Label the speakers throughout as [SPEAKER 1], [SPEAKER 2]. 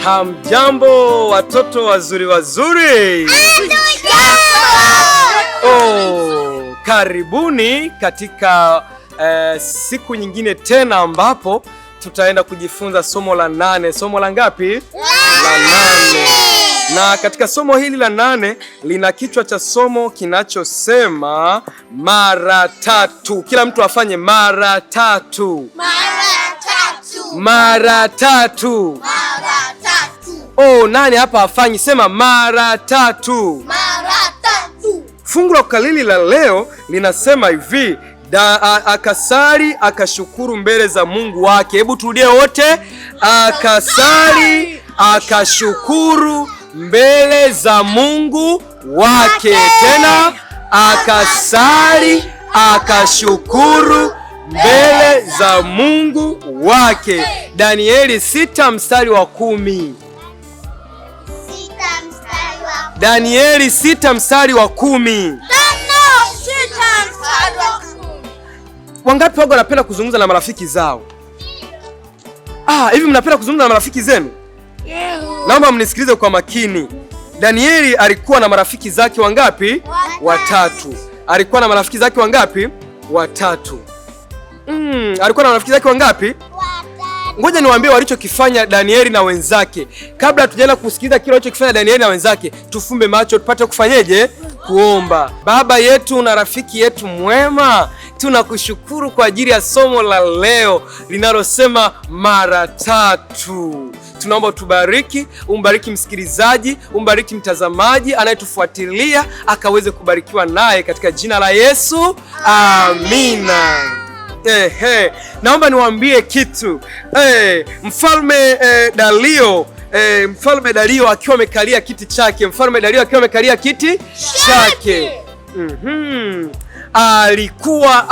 [SPEAKER 1] Hamjambo watoto wazuri wazuri. Oh, karibuni katika siku nyingine tena ambapo tutaenda kujifunza somo la nane. Somo la ngapi? La nane. Na katika somo hili la nane lina kichwa cha somo kinachosema mara tatu. Kila mtu afanye mara tatu.
[SPEAKER 2] Mara tatu.
[SPEAKER 1] Mara tatu.
[SPEAKER 2] Mara tatu.
[SPEAKER 1] Oh, nani hapa afanyi? Sema mara tatu.
[SPEAKER 2] Mara tatu.
[SPEAKER 1] Fungu la kukalili la leo linasema hivi: akasali akashukuru mbele za Mungu wake. Hebu turudie wote: akasali akashukuru mbele za Mungu wake. Tena, akasali akashukuru mbele za Mungu wake. Danieli 6 mstari wa 10.
[SPEAKER 2] 6 mstari wa
[SPEAKER 1] Danieli 6 mstari wa 10.
[SPEAKER 2] 5. 6 mstari wa 10.
[SPEAKER 1] Wangapi wako wanapenda kuzungumza na marafiki zao? Hivi mnapenda kuzungumza na marafiki zenu?
[SPEAKER 2] Yeah.
[SPEAKER 1] Naomba mnisikilize kwa makini. Danieli alikuwa na marafiki zake wangapi? Watatu. Alikuwa na marafiki zake wangapi? Watatu. Alikuwa na marafiki zake wangapi?
[SPEAKER 2] Watatu.
[SPEAKER 1] Ngoja niwaambie walichokifanya Danieli na wenzake. Kabla hatujaenda kusikiliza kile walichokifanya Danieli na wenzake, tufumbe macho tupate kufanyeje? Kuomba. Baba yetu na rafiki yetu mwema, tunakushukuru kwa ajili ya somo la leo linalosema mara tatu. Tunaomba utubariki, umbariki msikilizaji, umbariki mtazamaji anayetufuatilia akaweze kubarikiwa naye katika jina la Yesu. Amina. Ehe, naomba niwaambie kitu. Mfalme Dario, mfalme Dario akiwa amekalia kiti chake, mfalme Dario akiwa amekalia kiti chake. Alikuwa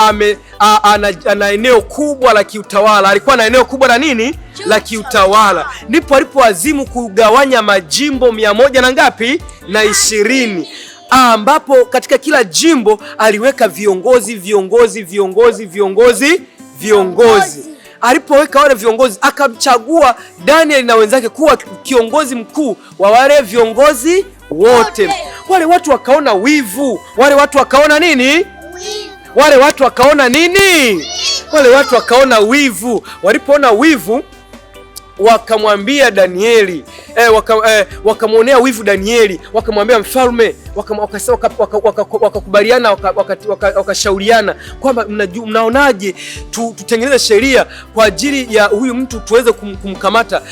[SPEAKER 1] ana eneo kubwa la kiutawala. Alikuwa na eneo kubwa la nini? La kiutawala. Ndipo alipoazimu kugawanya majimbo 100 na ngapi? Na 20. Ambapo katika kila jimbo aliweka viongozi, viongozi, viongozi, viongozi, viongozi. Alipoweka wale viongozi, akamchagua Daniel na wenzake kuwa kiongozi mkuu wa wale viongozi wote. Wale watu wakaona wivu. Wale watu wakaona nini? Wale watu wakaona nini? Wale watu wakaona wivu. Walipoona wivu wakamwambia Danieli, wakamwonea wivu Danieli, wakamwambia mfalme, wakakubaliana, wakashauriana kwamba mnaonaje tutengeneze sheria kwa ajili ya huyu mtu tuweze kumkamata.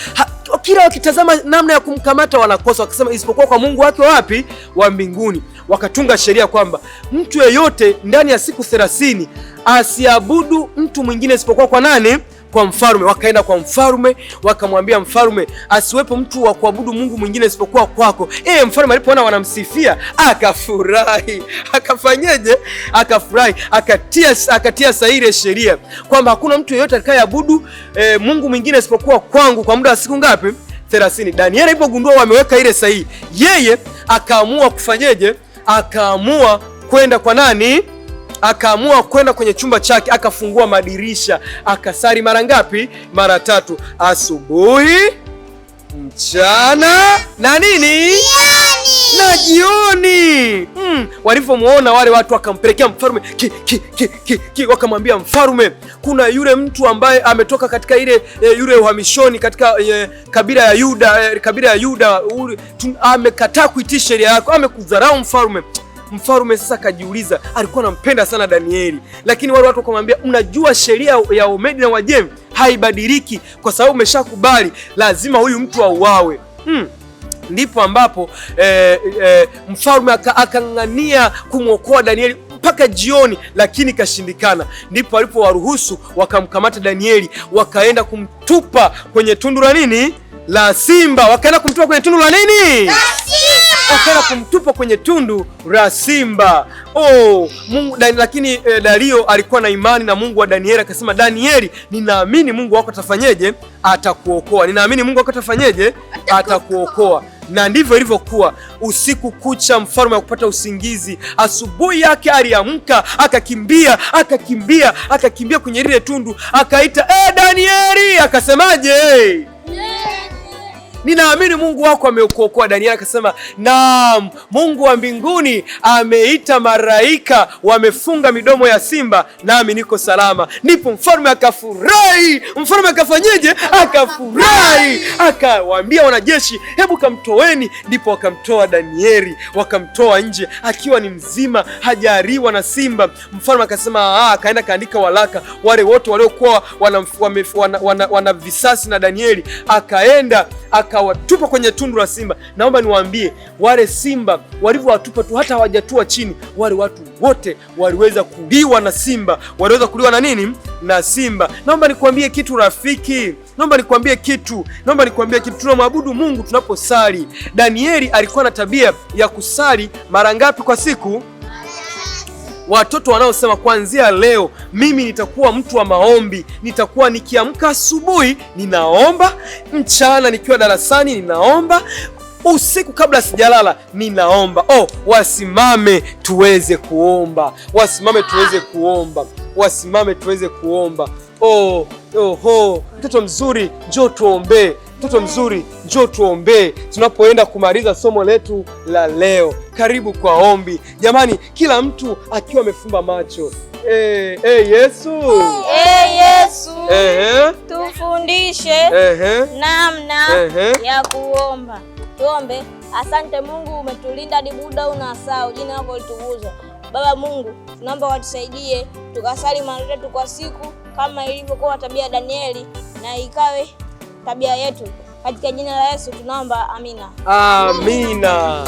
[SPEAKER 1] Kila wakitazama namna ya kumkamata wanakosa, wakasema isipokuwa kwa Mungu wake wapi? Wa mbinguni. Wakatunga sheria kwamba mtu yeyote ndani ya siku 30 asiabudu mtu mwingine isipokuwa kwa nani? Kwa mfalme. Wakaenda kwa mfalme, wakamwambia mfalme asiwepo mtu wa kuabudu Mungu mwingine isipokuwa kwako. Mfalme alipoona wanamsifia akafurahi. Akafanyeje? Akafurahi, akatia sahihi sheria kwamba hakuna mtu yeyote atakayeabudu Mungu mwingine isipokuwa kwangu kwa muda wa siku ngapi? 30. Danieli alipogundua wameweka ile sahihi, yeye akaamua kufanyeje? Akaamua kwenda kwa nani? Akaamua kwenda kwenye chumba chake, akafungua madirisha, akasali mara ngapi? Mara tatu: asubuhi, mchana na nini? Na jioni. Walivyomuona wale watu wakampelekea mfalme wakamwambia mfalme, kuna yule mtu ambaye ametoka katika ile yule uhamishoni katika kabila ya Yuda, kabila ya Yuda, amekataa kuitii sheria yako, amekudharau mfalme. Mfalme sasa akajiuliza, alikuwa anampenda sana Danieli, lakini wale watu wakamwambia, mnajua sheria ya Omedi na Wajemi haibadiliki, kwa sababu umeshakubali, lazima huyu mtu auawe. Ndipo ambapo mfalme akang'ania kumwokoa Danieli mpaka jioni, lakini kashindikana. Ndipo alipowaruhusu wakamkamata Danieli, wakaenda kumtupa kwenye tundu la nini? La simba. Wakaenda kumtupa kwenye tundu la nini? Wakaenda kumtupa kwenye tundu la simba. Oh, Mungu, lakini Dario alikuwa na imani na Mungu wa Danieli, akasema Danieli, ninaamini Mungu wako atafanyeje? Atakuokoa. Ninaamini Mungu wako atafanyeje? Atakuokoa. Na ndivyo ilivyokuwa. Usiku kucha mfalme hakupata usingizi. Asubuhi yake aliamka, akakimbia, akakimbia, akakimbia kwenye lile tundu, akaita, Danieli! Akasemaje? Ninaamini Mungu wako amekuokoa. Danieli akasema, naam, Mungu wa mbinguni ameita malaika, wamefunga midomo ya simba, nami niko salama. Ndipo mfalme akafurahi. Mfalme akafanyeje? Akafurahi, akawaambia wanajeshi, hebu kamtoeni. Ndipo wakamtoa Danieli, wakamtoa nje akiwa ni mzima, hajariwa na simba. Mfalme akasema, akaenda kaandika walaka wale wote waliokuwa wana visasi na Danieli, akaenda akawatupa kwenye tundu la simba. Naomba niwaambie, wale simba walivyowatupa tu, hata hawajatua chini, wale watu wote waliweza kuliwa na simba. Waliweza kuliwa na nini? Na simba. Naomba nikwambie kitu rafiki, naomba nikwambie kitu, naomba nikwambie kitu. Tunamwabudu Mungu tunaposali. Danieli alikuwa na tabia ya kusali mara ngapi kwa siku? Watoto wanaosema kuanzia leo mimi nitakuwa mtu wa maombi, nitakuwa nikiamka asubuhi ninaomba, mchana nikiwa darasani ninaomba, usiku kabla sijalala ninaomba. Oh, wasimame tuweze kuomba, wasimame tuweze kuomba, wasimame tuweze kuomba. Oh, oho, mtoto mzuri njoo tuombee. Mtoto mzuri njoo tuombee tunapoenda kumaliza somo letu la leo. Karibu kwa ombi jamani, kila mtu akiwa amefumba macho. Yesu,
[SPEAKER 2] Yesu, tufundishe namna ya kuomba. Tuombe. Asante Mungu, umetulinda hadi muda una saa, jina lako litukuzwe. Baba Mungu, tunaomba watusaidie tukasali mara tatu kwa siku kama ilivyokuwa tabia ya Danieli, na ikawe tabia yetu. Katika jina la Yesu tunaomba, amina.
[SPEAKER 1] Amina.